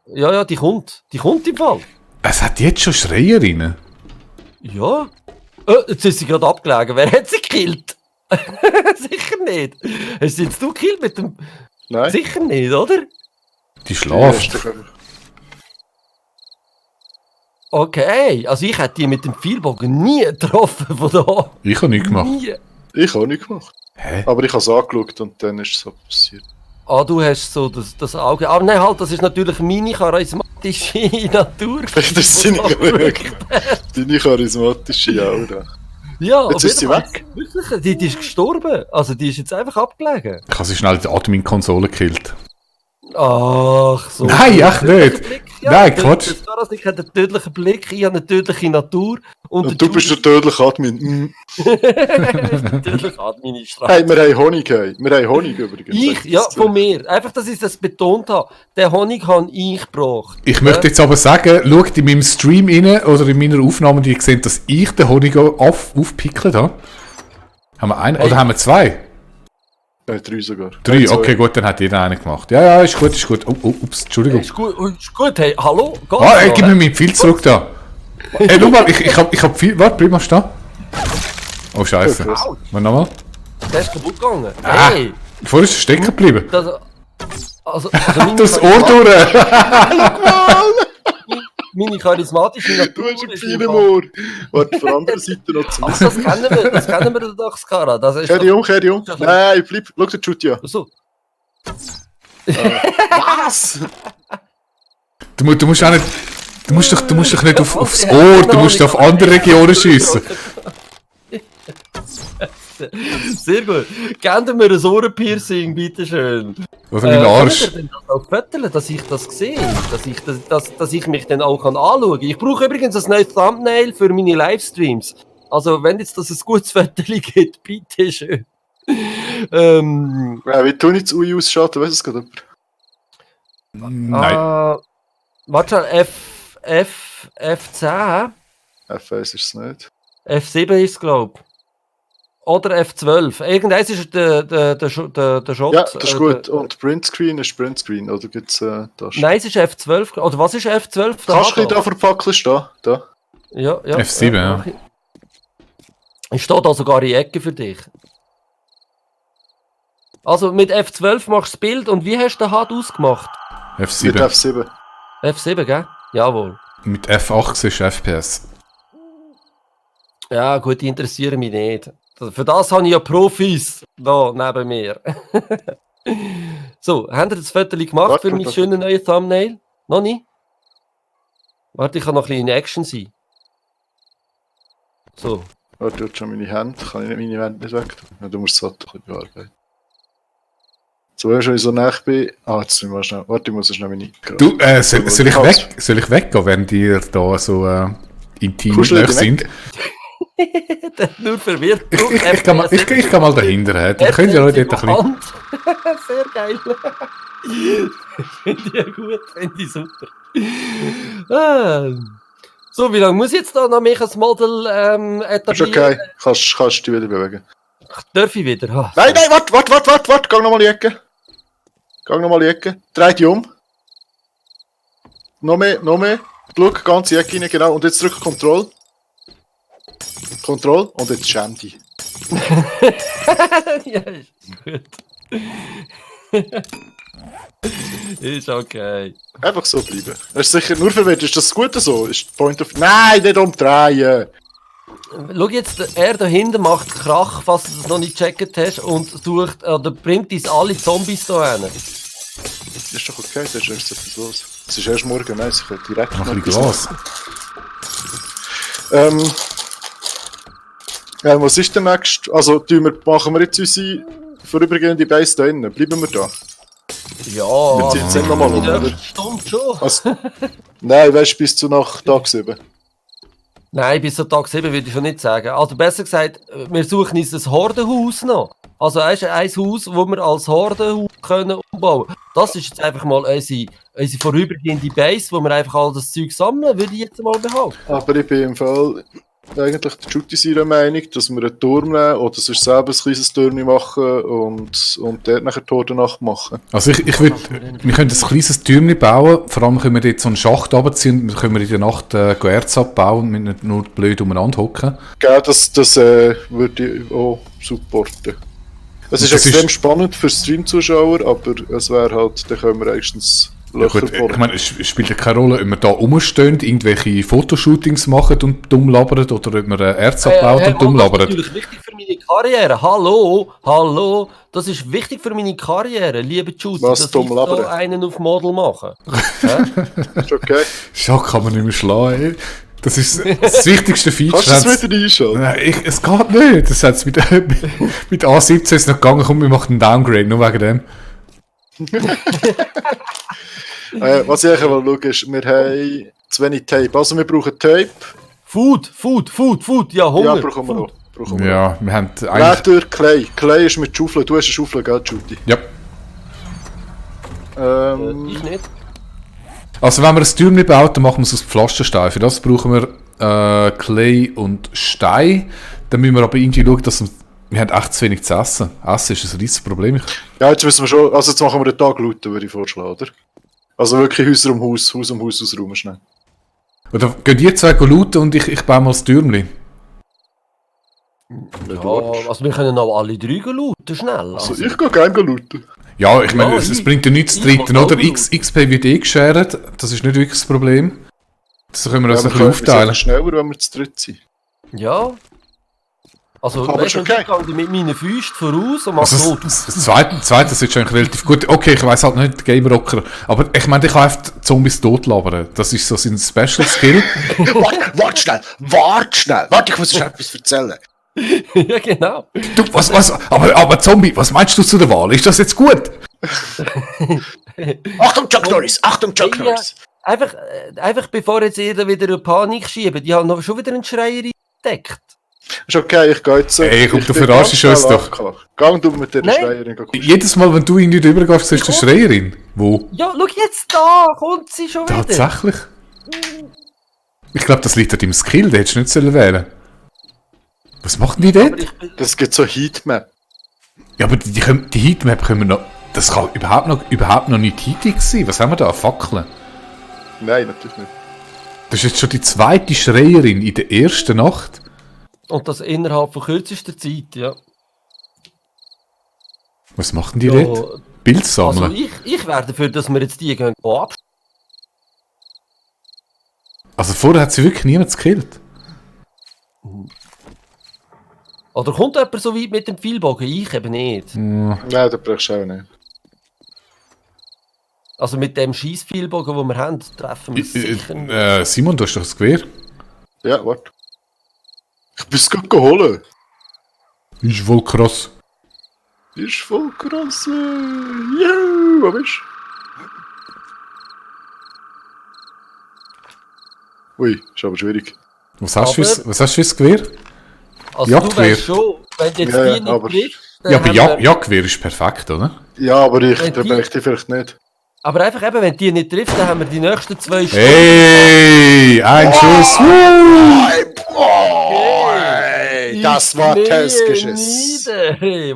Ja, die kommt. Die kommt im Fall. Es hat jetzt schon Schreierinnen. Ja. Jetzt ist sie gerade abgelegen. Wer hat sie gekillt? Sicher nicht. Hast du jetzt gekillt mit dem... Nein. Sicher nicht, oder? Die schlaft. Okay, also ich hätte die mit dem Pfeilbogen nie getroffen von da. Ich habe nichts gemacht. Nie. Ich habe nicht gemacht. Hä? Aber ich habe es angeschaut und dann ist es so passiert. Ah, du hast so das Auge. Aber nein, halt, das ist natürlich meine charismatische Natur. Das ist deine charismatische Aura. Ja, Jetzt ist sie weg. Wirklich, die ist gestorben. Also die ist jetzt einfach abgelegen. Ich habe sie schnell die Admin-Konsole gekillt. Ach so. Nein, echt nicht. Nein, Quatsch. Ich habe einen tödlichen Blick, ich habe eine tödliche Natur. Und du bist der tödliche Admin. tödliche Admin ist strafbar. Hey, wir haben Honig. Hey. Wir haben Honig übrigens. Ja, von mir. Einfach, dass ich das betont habe. Den Honig habe ich gebracht. Ich möchte jetzt aber sagen, schaut in meinem Stream rein oder in meiner Aufnahme, die ihr seht, dass ich den Honig aufpickelt habe. Haben wir einen oder haben wir zwei? 3 sogar. 3, okay, gut, dann hat jeder einen gemacht. Ja, ist gut. Oh, ups, Entschuldigung. Ist gut, hey, hallo? Gib mir meinen Pfeil zurück da. Hey, schau mal, ich hab viel. Warte, bleib mal stehen. Oh, Scheiße. Mal nochmal. Der ist kaputt gegangen. Ah, Hey! vorher ist er stecken geblieben. Also Das Ohr durch. meine charismatische Du Natur hast einen ist Pfeil im Ohr. Warte, von der anderen Seite noch zum. Ach, das kennen wir doch, Skara. Das ist Kehr dich um. Nein, bleib. Schau den Jutia. so. Was? Du musst auch nicht. Du musst doch nicht aufs Ohr, du musst auf andere Regionen schiessen. Sehr gut. Gebt mir ein Ohrenpiercing, bitteschön. Oder in den Arsch. Kann ich denn das auch föteln, dass ich das sehe? Dass ich mich dann auch anschauen kann? Ich brauche übrigens ein neues Thumbnail für meine Livestreams. Also, wenn jetzt das ein gutes Foto gibt, bitteschön. Wie tun jetzt UI ausschalten? Weißt du es gerade? Nein. Warte schon, F10? F1 ist es nicht. F7 ist es, glaube ich. Oder F12. Irgendeins ist der Shot. Ja, das ist gut. Und Printscreen ist Printscreen. Oder gibt es das? Nein, es ist F12. Oder was ist F12? Kannst du da vor der Fackel stehen? Da. Ja. F7, ja. Ich stehe da sogar in die Ecke für dich. Also mit F12 machst du das Bild und wie hast du den HUD ausgemacht? Mit F7. F7. F7, gell? Jawohl. Mit F8 ist FPS. Ja gut, die interessieren mich nicht. Für das habe ich ja Profis da neben mir. So, habt ihr das Foto gemacht Warte, für mein schönes neues Thumbnail? Noch nicht? Warte, ich kann noch ein bisschen in Action sein. So. Warte, du hast schon meine Hände. Kann ich meine Hände nicht weg tun? Ja, du musst es halt ein bisschen bearbeiten. So, wenn ich schon so nah bin... jetzt müssen wir schnell... Warte, ich muss schnell meine... Du, soll ich weggehen, wenn die da so intim und nah sind? Nur verwirrt. Ich kann mal dahinter. Dann könnt ihr Leute ein bisschen... Sehr geil. Finde ich ja gut, finde ich super. So, wie lange muss ich jetzt da noch mich als Model etablieren? Ist okay, kannst du dich wieder bewegen. Darf ich wieder? Nein, warte, geh nochmal in die Ecke. Dreh dich um. Noch mehr. Schau, ganze Ecke rein, genau. Und jetzt drück Kontroll. Und jetzt schäm dich. Ja, ist gut. Ist okay. Einfach so bleiben. Das ist sicher nur verwirrt. Ist das gut so? Ist Point of... Nein, nicht umdrehen! Schau jetzt, er da hinten macht Krach, falls du das noch nicht gecheckt hast, und bringt uns alle Zombies da hin. Ist doch okay, da ist erst etwas los. Es ist erst morgen, nein, ich könnte direkt Noch ein bisschen Glas. Ja, was ist der nächste? Also, machen wir jetzt unsere vorübergehende Base da innen? Bleiben wir da? Ja, Wir ziehen jetzt nicht nochmal um, oder? Stimmt schon. Also, nein, weißt du, bis zu nach Tag 7. Nein, bis zu Tag 7 würde ich schon nicht sagen. Also besser gesagt, wir suchen uns ein Hordenhaus noch. Also ein Haus, das wir als Hordenhaus können umbauen können. Das ist jetzt einfach mal unsere vorübergehende Base, wo wir einfach all das Zeug sammeln, würde ich jetzt mal behaupten. Aber ich bin im Fall... eigentlich der Jutti seiner Meinung, dass wir einen Turm nehmen oder sonst selber ein kleines Turm machen und dort nachher die Nacht machen. Also ich würde, wir können ein kleines Türmchen bauen, vor allem können wir dort so einen Schacht runterziehen und können wir in der Nacht Erz abbauen und nicht nur blöd umeinander hocken. Gell, das würde ich auch supporten. Es ist Das extrem ist- spannend für Stream-Zuschauer, aber es wäre halt, dann können wir eigentlich Ja, Löcher gut, ich bohren. meine, es spielt ja keine Rolle, ob wir da rumstehen, irgendwelche Fotoshootings machen und dumm labern oder ob wir Erz abbauen und dumm Mann, das labern. ist natürlich wichtig für meine Karriere. Hallo, das ist wichtig für meine Karriere, liebe Juicy, Was, dass dumm ich so labern? einen auf Model mache. Ist okay. Ja, kann man nicht mehr schlagen. Ey. Das ist das wichtigste Feature. Kannst du das wieder einschalten? Nein, es geht nicht. Das hat's mit A17 ist noch gegangen, komm, wir machen einen Downgrade, nur wegen dem. Was ich eigentlich schauen ist, wir haben zu wenig Tape. Also wir brauchen Tape. Food, ja, Hunger. Ja, brauchen wir auch. Brauchen wir auch. Ja, wir haben eigentlich... Leiter, Clay. Clay ist mit Schaufel. Du hast eine Schaufel, gell, Judy? Ja. Ich nicht. Also wenn wir ein Türmchen bauen, dann machen wir es aus Pflasterstein. Für das brauchen wir Clay und Stein. Dann müssen wir aber irgendwie schauen, dass wir haben echt zu wenig zu essen. Essen ist ein riesiges Problem. Ja, jetzt müssen wir schon. Also jetzt machen wir den Tag looten, würde ich vorschlagen, oder? Also wirklich Haus um Haus ausräumen schnell. Oder gehen die zwei looten und ich baue mal das Türmchen. Ja, also wir können auch alle drei looten, schnell. Also ich gehe gerne looten. Ja, ich meine, Ja, es bringt ja nichts zu ich dritten, mach oder? auch XP wird geshared, das ist nicht wirklich das Problem. Das können wir uns Ja, ein wir bisschen können aufteilen. schneller, wenn wir zu dritt sind. Ja. Also, Aber weißt ist du, okay. ich gehe mit meinen Füßen voraus und mache Also so. das zweite ist eigentlich relativ gut. Okay, ich weiss halt nicht, Game Rocker. Aber ich meine, ich kann einfach Zombies totlabern. Das ist so sein Special Skill. Warte schnell. Warte, ich muss dir etwas erzählen. Ja, genau. Du, aber Zombie, was meinst du zu der Wahl? Ist das jetzt gut? Achtung, Chuck Norris! Ja, einfach bevor jetzt jeder wieder eine Panik schiebt, die haben noch schon wieder einen Schreier entdeckt. Ist okay, ich gehe jetzt. Ey, komm, ich du bin verarschst ganz uns schnell doch. abgeklärt. Gang du mit der Nein. Schreierin. Jedes Mal, wenn du irgendwie drüber gehst, siehst du eine Schreierin. Wo? Ja, schau jetzt da, kommt sie schon wieder. Tatsächlich? Ich glaube, das liegt an deinem Skill, den hättest du nicht sollen wählen. Was machen die Aber dort? ich bin, Das gibt so Heatmap. Ja, aber die Heatmap können wir noch... Das kann überhaupt noch nicht heatig sein. Was haben wir da? Fackeln? Nein, natürlich nicht. Das ist jetzt schon die zweite Schreierin in der ersten Nacht. und das innerhalb von kürzester Zeit, ja. Was machen die Ja, dort? Bild sammeln? also ich wäre dafür, dass wir jetzt die gehen ab. Also vorher hat sie wirklich niemand gekillt. Oder kommt jemand so weit mit dem Pfeilbogen? Ich eben nicht. Nein, da brauchst du auch nicht. Also mit dem Schießpfeilbogen, den wir haben, treffen wir sicher nicht. Simon, du hast doch das Gewehr. Ja, warte. Ich bin es gerade geholt. Ist voll krass. Ist voll krass. Juhu, wo bist du? Ui, ist aber schwierig. Was hast du Aber- fürs Gewehr? Also Jagdgewehr. du weißt schon, wenn du jetzt Ja, die nicht aber- triffst, Ja, aber haben wir- Jagdgewehr ist perfekt, oder? Ja, aber da Wenn bin die- ich die vielleicht nicht. Aber einfach eben, wenn du die nicht triffst, dann haben wir die nächsten 2 Stunden. Hey, ein Schuss. Boy, das war Testgeschiss. Hey,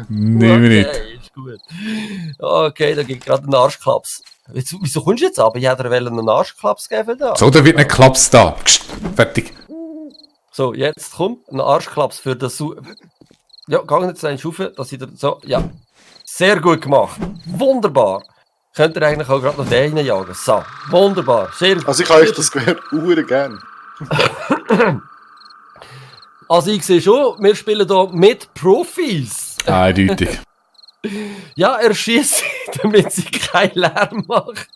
Nehmen wir nicht. okay, ist gut. Okay, da gibt gerade einen Arschklaps. Wieso kommst du jetzt ab? Ich hätte dir einen Arschklaps geben da. So, da wird nicht Klaps da. Psst, fertig. So, jetzt kommt ein Arschklaps für das... Ja, geh jetzt einen Schufe, dass ich da... So, ja. Sehr gut gemacht. Wunderbar. Könnt ihr eigentlich auch gerade noch den reinjagen. So, wunderbar. Sehr gut. Also ich habe euch das Gewehr uhr gern. Also ich sehe schon, wir spielen hier mit Profis. Eindeutig. Ja, er schießt, damit sie keinen Lärm macht.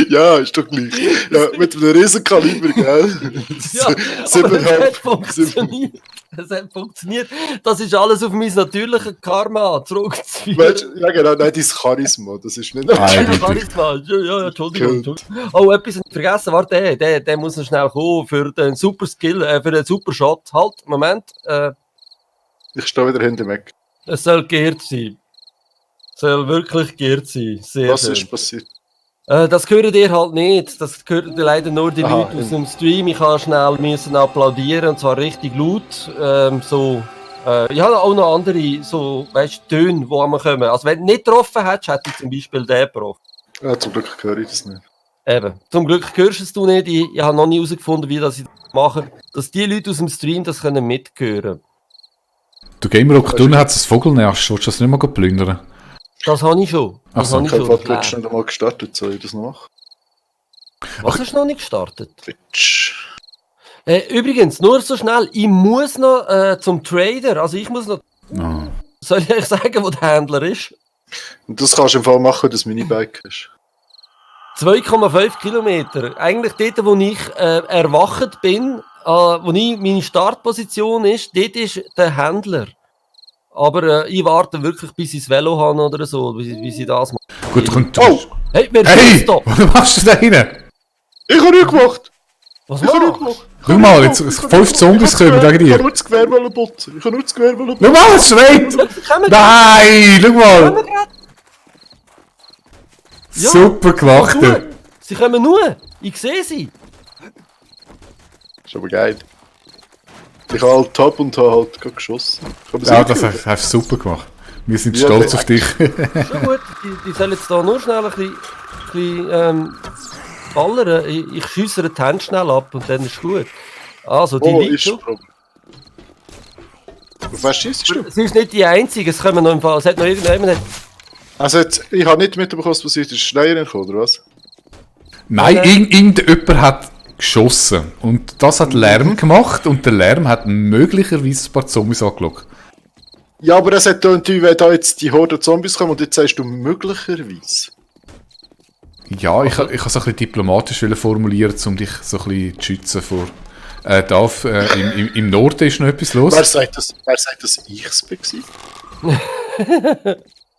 Ja, ist doch gleich. Ja, mit einem Riesenkaliber, gell? Ja, aber es hat funktioniert. Es hat funktioniert. Das ist alles auf mein natürliches Karma zurückzuführen. Weißt du, ja genau, nein, dein Charisma, das ist nicht... Eindeutig. Charisma. Ja, Entschuldigung. Gut. Oh, etwas nicht vergessen. Warte, der muss noch schnell kommen für den super Skill, für den super Shot. Halt, Moment. Ich stehe wieder hinten weg. Es soll geehrt sein. Es soll wirklich geehrt sein. Sehr Was schön. ist passiert? Das hören ihr halt nicht. Das hören leider nur die Aha, Leute aus dem Stream. Ich habe schnell müssen applaudieren, und zwar richtig laut. Ich habe auch noch andere so, Töne, die kommen. Also wenn du nicht getroffen hättest, hätte ich zum Beispiel den getroffen. Ja, zum Glück höre ich das nicht. Eben. Zum Glück hörst du es du nicht. Ich habe noch nie herausgefunden, wie das ich das mache. Dass die Leute aus dem Stream das können mithören. Du Gamerock, du hast das Vogelnest, willst du das nicht mal plündern? Das habe ich schon. Das Ach so, habe Ich ich habe schon. gerade letztens nicht einmal gestartet, soll ich das noch machen? Was hast du noch nicht gestartet? Twitch. Übrigens, nur so schnell, ich muss noch zum Trader, also ich muss noch, Ah. soll ich euch sagen, wo der Händler ist? Und das kannst du im Fall machen, wenn du das Minibike hast. 2,5 Kilometer. Eigentlich dort, wo ich erwacht bin, wo meine Startposition ist, dort ist der Händler. Aber ich warte wirklich, bis ich das Velo habe oder so, wie sie das machen. Gut, kommt. Oh! Hey, wer Hey! ist da? Was machst du da rein? Ich habe nichts gemacht! Was Ich habe nichts machst gemacht! Schau mal, jetzt 5 Zombies kommen wegen Ich dir. habe nur das Gewehr putzen. Ich habe nur das Gewehr Schau putzen. mal, es schreit! du? Nein, schau mal! Ja, Super gemacht! Sie kommen nur. Ich sehe sie. Das ist aber geil. Ich habe halt Top und habe halt gerade geschossen. Ich habe Ja, das hast du super gemacht. Wir sind Ja, stolz der- auf dich. Schon gut, die sollen jetzt da nur schnell ein bisschen ballern. Ich schiesse die Hände schnell ab und dann ist gut. Also, die Oh, liegt ist schon. das Problem. Auf was schießt du? Sie ist nicht die einzige, es kommen noch im Fall. Es hat noch irgendjemand. Also jetzt, ich habe nicht mitbekommen, was passiert ist. Schneierin gekommen, oder was? Nein, Okay. irgendjemand hat geschossen. Und das hat Lärm gemacht und der Lärm hat möglicherweise ein paar Zombies angelockt. Ja, aber es hat irgendwie, wenn da jetzt die Horde Zombies kommen und jetzt sagst du möglicherweise. Ja, ich habe es ein bisschen diplomatisch formulieren, um dich so ein bisschen zu schützen vor. Im Norden ist noch etwas los. Wer sagt das ich's war?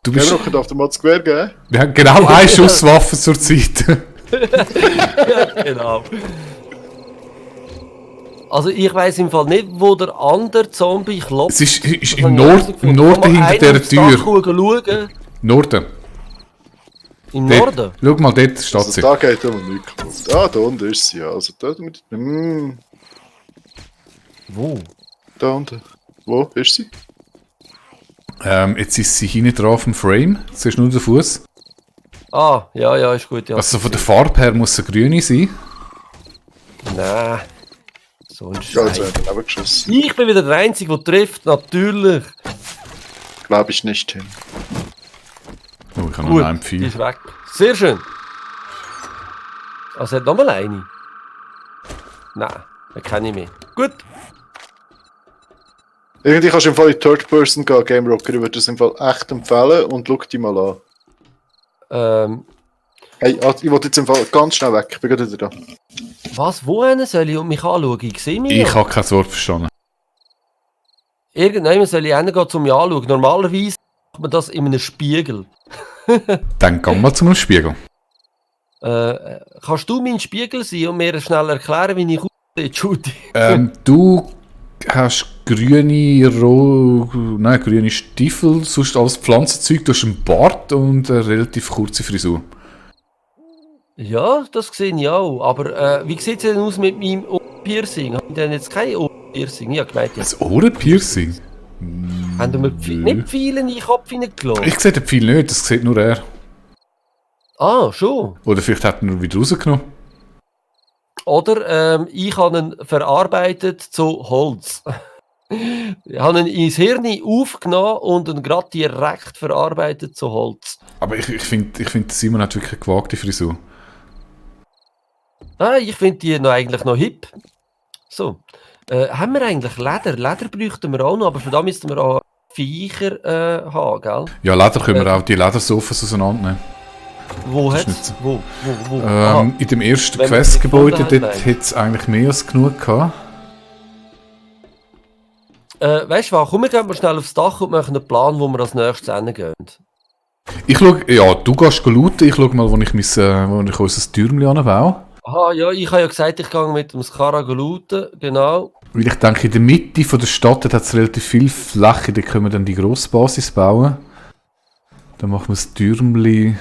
Du bist, Gamerock darf dir mal das Gewehr geben. wir haben genau eine Schusswaffe zur Zeit. Genau. Also, ich weiss im Fall nicht, wo der andere Zombie klopft. Es ist Das im, habe ich Norden herausgefunden. hinter Kann man dieser einen Tür. aufs Dach schauen? Norden. Im Dort. Norden? Schau mal, dort steht Also sie. da geht aber nichts kaputt. Ah, da unten ist sie ja. Also da, Wo? da unten. Wo ist sie? Jetzt ist sie hinten drauf im Frame. Sie ist nur der Fuß. Ah, ja, ist gut, ja. Also von der Farbe her muss sie grüne sein. Nein. So ein Ja, jetzt Scheiß. werden daneben geschossen. Ich bin wieder der Einzige, der trifft, natürlich. Glaube ich nicht hin. Oh, ich habe noch Gut, einen die Pfeil. ist weg. Sehr schön. Also, hat nochmal eine? Nein, den kenne ich mehr. Gut. Irgendwie kannst du im Fall in Third Person gehen, Game Rocker. Ich würde das im Fall echt empfehlen und schau die mal an. Hey, ich wollte jetzt im Fall ganz schnell weg. Ich bin gerade wieder da. Was, wo soll ich mich anschauen? Ich sehe mich Ich ja. habe kein Wort verstanden. Irgendjemand soll ich hingehen, um mich anzuschauen. Normalerweise macht man das in einem Spiegel. Dann geh mal zu einem Spiegel. Kannst du mein Spiegel sein und mir schnell erklären, wie ich aussehe, Judy? Du hast grüne Stiefel, sonst alles Pflanzenzeug, du hast einen Bart und eine relativ kurze Frisur. Ja, das sehe ich auch. Aber wie sieht es denn aus mit meinem Ohrenpiercing? Haben die denn jetzt kein Ohrenpiercing? Ja, gemeint, ja. Ein Ohrenpiercing? Haben die mir Nö. nicht viele in den Kopf hineingelassen? Ich sehe den Pfeil nicht, das sieht nur er. Ah, schon. Oder vielleicht hat er ihn wieder rausgenommen. Oder ich habe ihn verarbeitet zu Holz. Ich habe ihn ins Hirn aufgenommen und ihn gerade direkt verarbeitet zu Holz. Aber ich find, Simon hat wirklich eine gewagte Frisur. Ah, ich finde die eigentlich noch hip. So. Haben wir eigentlich Leder? Leder bräuchten wir auch noch, aber für das müssten wir auch Viecher haben, gell? Ja, Leder können wir auch die Ledersofas auseinandernehmen. Wo Das hat's? ist nicht Wo? Aha. In dem ersten Wenn wir Questgebäude, die dort gefunden hat es eigentlich mehr als genug gehabt. Weißt du was? Komm, wir gehen mal schnell aufs Dach und machen einen Plan, wo wir als nächstes hingehen. Ich schau, ja, du gehst looten, ich schau mal, wo ich unser Türmchen anbaue. Aha, ja, ich habe ja gesagt, ich gehe mit dem Skara looten, genau. Weil ich denke, in der Mitte von der Stadt hat es relativ viel Fläche, da können wir dann die grosse Basis bauen. Dann machen wir das Türmchen.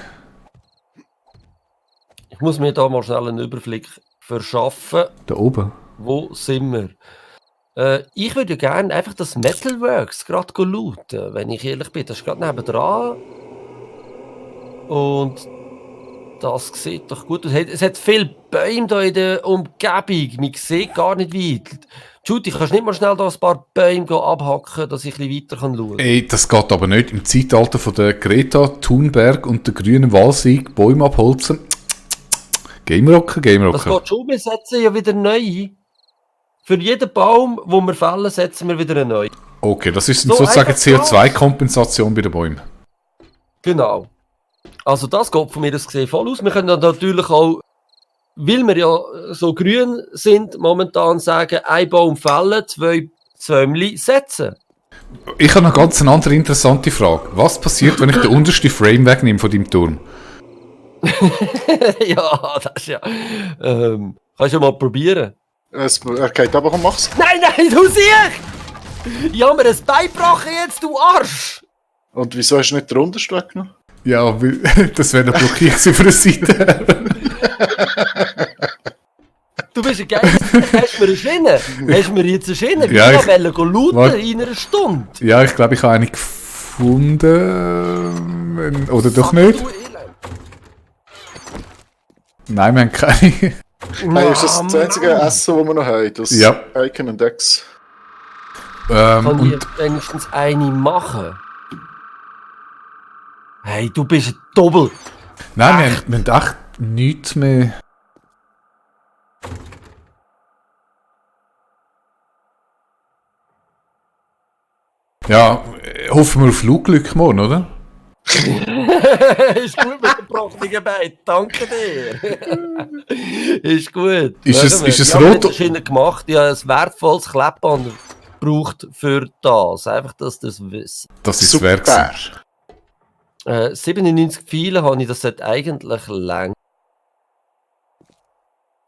Ich muss mir da mal schnell einen Überblick verschaffen. Da oben. Wo sind wir? Ich würde gerne einfach das Metalworks gerade looten, wenn ich ehrlich bin. Das ist gerade nebendran. Und das sieht doch gut aus. Es hat viele Bäume hier in der Umgebung. Man sieht gar nicht weit. Judy, kannst du nicht mal schnell da ein paar Bäume abhacken, dass ich ein bisschen weiter schauen kann? Ey, das geht aber nicht. Im Zeitalter von der Greta Thunberg und der grünen Walsieg Bäume abholzen. Gamerocker. Das geht schon. Wir setzen ja wieder neu. Für jeden Baum, den wir fällen, setzen wir wieder einen neuen. Okay, das ist So sozusagen einfach CO2-Kompensation bei den Bäumen. Genau. Also das geht von mir aus gesehen voll aus. Wir können dann natürlich auch, weil wir ja so grün sind, momentan sagen, ein Baum fällen, 2 Zäumli setzen. Ich habe noch ganz eine andere interessante Frage. Was passiert, wenn ich den untersten Frame wegnehme von deinem Turm? Ja, das ist ja... kannst du mal probieren. Er geht aber und mach's. Nein, du siehst! Ich habe mir ein Bein gebrochen jetzt, du Arsch! Und wieso hast du nicht den untersten weggenommen? Ja, weil das wäre eine blockiert für eine Seite. Du bist ein Geist. Hast du mir eine Schiene? Hast du mir jetzt eine Schiene? Ja, Ich ich- wollte looten Warte. in einer Stunde. Ja, ich glaube, ich habe eine gefunden. Oder doch nicht? Du Elend. Nein, wir haben keine. Hey, ist das das einzige Essen, das wir noch haben? Das Ja. Bacon und Eggs. Kann ich Und wenigstens eine machen? Hey, du bist ein Doppel. nein, wir haben echt nichts mehr. Ja, hoffen wir auf Flugglück morgen, oder? Ist gut mit dem gebrochenen Bein. Danke dir. Ist gut. Ist es- Warte mal, ist es ich habe rot- eine Schiene gemacht. Ich habe ein wertvolles Klebband gebraucht für das. Einfach, dass ihr es wisst. Das ist wert. gewesen. 97 Pfeile habe ich, das sollte eigentlich lang.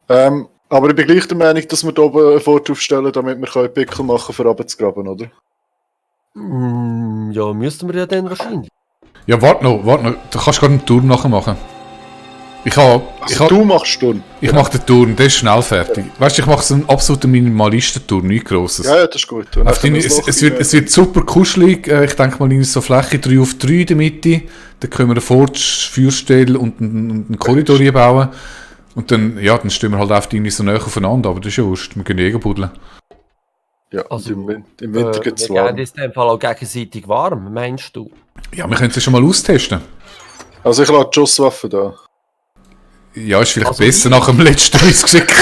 Aber ich bin gleich der Meinung, dass wir hier oben einen Fort aufstellen, damit wir Pickel machen können, für runterzugraben, oder? Ja, müssten wir ja dann wahrscheinlich. Ja, warte noch. Du kannst gerade einen Turm nachher machen. Ich Also du machst Turm. mache den Turm, der ist schnell fertig. Weißt du, ich mache so einen absoluten Minimalisten-Turm, nichts Grosses. Ja, das ist gut. Und Auf dann deine, können wir das es Loch wird, es wird super kuschelig. Ich denke mal in so Fläche 3x3 in der Mitte. Dann können wir eine Forge-Feuerstelle und einen Korridor bauen. Und dann, ja, dann stehen wir halt einfach irgendwie so näher aufeinander. Aber das ist ja wurscht, wir können eh buddeln. Ja, Also, und im Winter geht es wir geben warm. uns in dem Fall auch gegenseitig warm, meinst du? Ja, wir können es ja schon mal austesten. Also ich lasse die Schusswaffe da. Ja, ist vielleicht Also besser ich- nach dem letzten Missgeschick.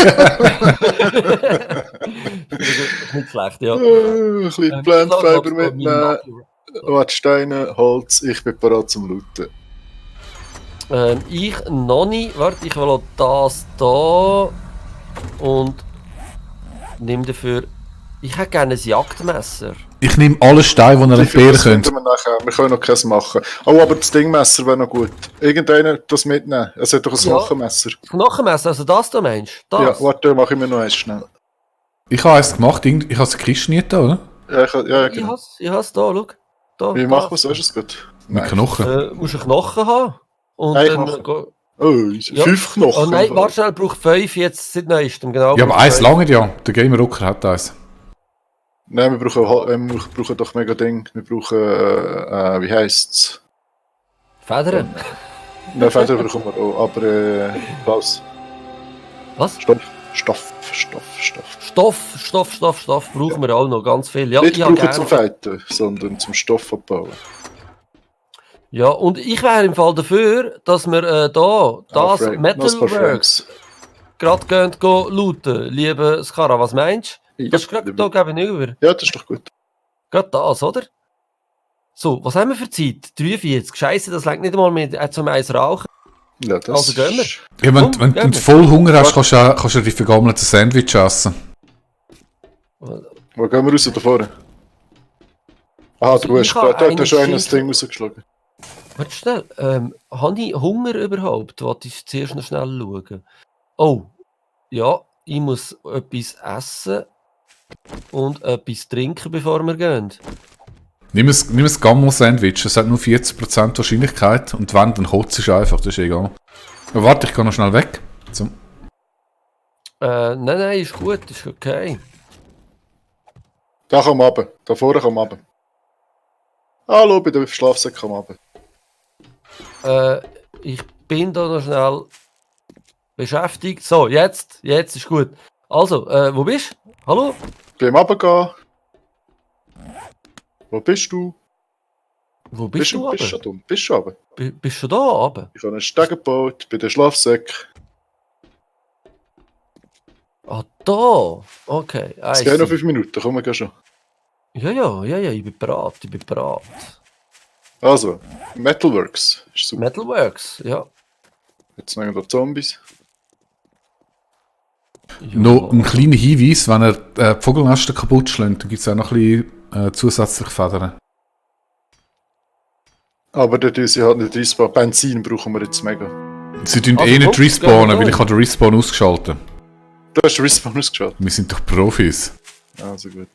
Nicht schlecht, ja. Ein bisschen Plantfiber mitnehmen. mitnehmen. Warte, Steine, Holz, ich bin bereit zum Looten. Ich noch nicht. Warte, ich will auch das da. Und nimm dafür. Ich hätte gerne ein Jagdmesser. Ich nehme alle Steine, die ihr entbehren Das könnt. finden wir nachher. Wir können noch keins machen. Oh, aber das Dingmesser wäre noch gut. Irgendeiner das mitnehmen. Es hat doch ein Ja. Knochenmesser. Das Knochenmesser, also das da meinst du? Das? Ja, warte, mache ich mir noch eins schnell. Ich habe eins gemacht, ich habe es gekriegt, oder? Ja, Ich genau. has da, schau. Da, Wie da. machen wir es? Weißt du es gut? Mit Knochen. Musst du einen Knochen haben. Und Nein, dann. Knochen. Oh, Ja. 5 Knochen. Oh nein, warte schnell, braucht 5 jetzt seit neuestem, genau. Ja, aber braucht eins 5. lange ja. Der Gamer Rocker hat eins. Nein, wir brauchen doch mega Ding. Wir brauchen, wie heisst's? Federn. Nein, Feder brauchen wir auch, aber Klaus. Was? Stoff brauchen wir auch noch ganz viel. Ja, Nicht ich habe brauchen zum gerne. Fighten, sondern zum Stoff abbauen. Ja, und ich wäre im Fall dafür, dass wir da das Metalworks gerade gehen looten. Liebe Skara, was meinst du? Das ist gerade da gegenüber. Ja, das ist doch gut. Gerade das, oder? So, was haben wir für Zeit? 43. Scheiße, das längt nicht einmal mehr zum Eis rauchen. Ja, das Also gehen wir. ist- Ja, wenn Komm, du gehen voll Hunger hast, kannst du die vergammelten Sandwich essen. Wo gehen wir raus da vorne? Ah, Also du hast ich habe da hast schon einen ein Ding rausgeschlagen. Warte schnell, habe ich Hunger überhaupt? Warte, ich zuerst noch schnell schauen. Oh, ja, ich muss etwas essen und etwas trinken, bevor wir gehen. Nimm ein Gammel-Sandwich, es hat nur 40% Wahrscheinlichkeit und wenn, dann kotzt es einfach, das ist egal. Aber warte, ich gehe noch schnell weg. So. Nein, ist gut, ist okay. Da komm runter. Da vorne komm runter. Hallo, bei der Schlafsack komm runter. Ich bin da noch schnell beschäftigt. So, jetzt ist gut. Also, wo bist du? Hallo? Beim Runtergehen. Wo bist du? Wo bist du? Bist schon dumm? Bist du runter? Bist du da oben? Ich habe einen Steg gebaut bei den Schlafsäcken. Ah, da. Okay. Es geht noch 5 Minuten, kommen wir schon. Ja, ich bin bereit, Also, Metalworks. Ist super. Metalworks, ja. Jetzt noch da Zombies. Ja. Noch ein kleiner Hinweis, wenn er die Vogelnester kaputt schlägt, dann gibt es auch noch ein bisschen zusätzlich Federn. Aber der Düse hat nicht Respawn. Benzin brauchen wir jetzt mega. Sie tun Also, nicht guck, respawnen, gehen wir weil ich habe den Respawn ausgeschaltet. Du hast Respawn ausgeschaltet. Wir sind doch Profis. Also gut.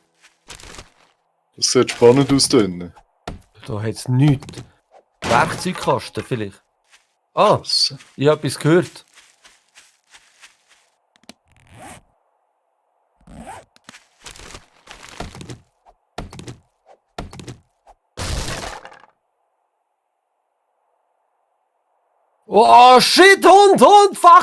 Das sieht spannend aus drinnen. Da hat es nichts. Werkzeugkasten vielleicht. Ah, ich habe etwas gehört. Oh shit, Hund, fuck!